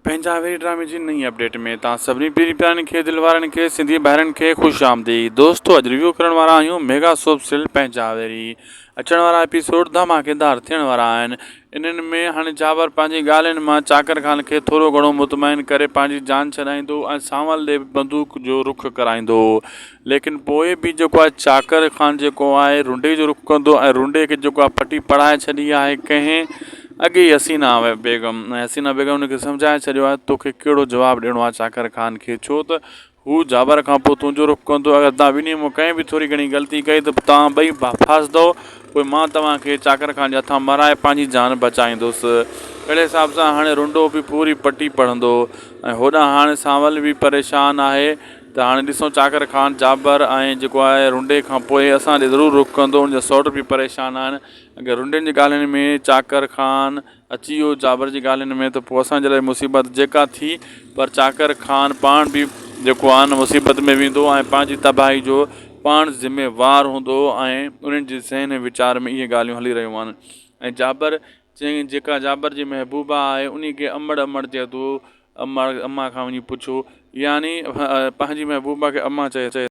پنهنجا ويري ڊرامي جي نئين اپڊيٽ ۾ توهان سڀني پيري پيارن کي دل وارن کي سنڌي ڀائرن کي خوش آمديد دوستو اڄ ريويو ڪرڻ وارا آهيون ميگا سوپ سيريل پنهنجا ويري اچڻ وارا ايپيسوڊ ڌماڪيدار ٿيڻ وارا آهن انهن ۾ هاڻي جابر پنهنجي ڳالهين مان چاڪر خان کي ٿورو گهڻو مطمئن ڪري پنهنجي جان ڇڏائيندو ۽ سانول ڏي بندوق جو رخ ڪرائيندو ليڪن پوء به جيڪو آهي چاڪر خان جيڪو آهي رنڊي جو رخ ڪندو ۽ رنڊي کي جيڪو آهي پٽي پڙهائي ڇڏي آهي ڪنهن اڳي ئي حسينه بيگم ۽ حسينه بيگم هن کي سمجهائي ڇڏيو آهي توکي ڪهڙو جواب ڏيڻو آهي چاڪر خان کي ڇو ته هو جابر کان پوء تنهنجو رخ ڪندو اگر توهان ٻنهي مان ڪنهن به ٿوري گهڻي غلطي ڪئي ته توهان ٻئي ڦاسندؤ پوء مان توهان کي چاڪر خان جي هٿان مارائي پنهنجي جان بچائيندس اهڙي حساب سان هاڻي رنڊو به پوري پٽي پڙهندو ۽ هوڏانهن هاڻي سانول به پريشان آهي ته هاڻي ڏسون چاڪر خان جابر ۽ جيڪو آهي رنڊي کان پوء اسان ڏي ضرور رخ ڪندو ان جا سئوٽ به پريشان آهن اگر رنڊين جي ڳالهين ۾ چاڪر خان اچي ويو جابر جي ڳالهين ۾ ته پوء اسان جي لاء مصيبت جيڪا ٿي پر چاڪر خان پاڻ به جيڪو آهي نه مصيبت ۾ ويندو ۽ پنهنجي تباهي جو پاڻ ذميوار هوندو ۽ انهن جي ذهن ۽ ويچار ۾ اهي ڳالهيون هلي رهيون آهن ۽ جابر جنهن جيڪا جابر جي محبوبا آهي انهي کي امڙ امڙ چئي ٿو امڙ امان کان وڃي پڇو يعني پنهنجي محبوبا کي امان چئي.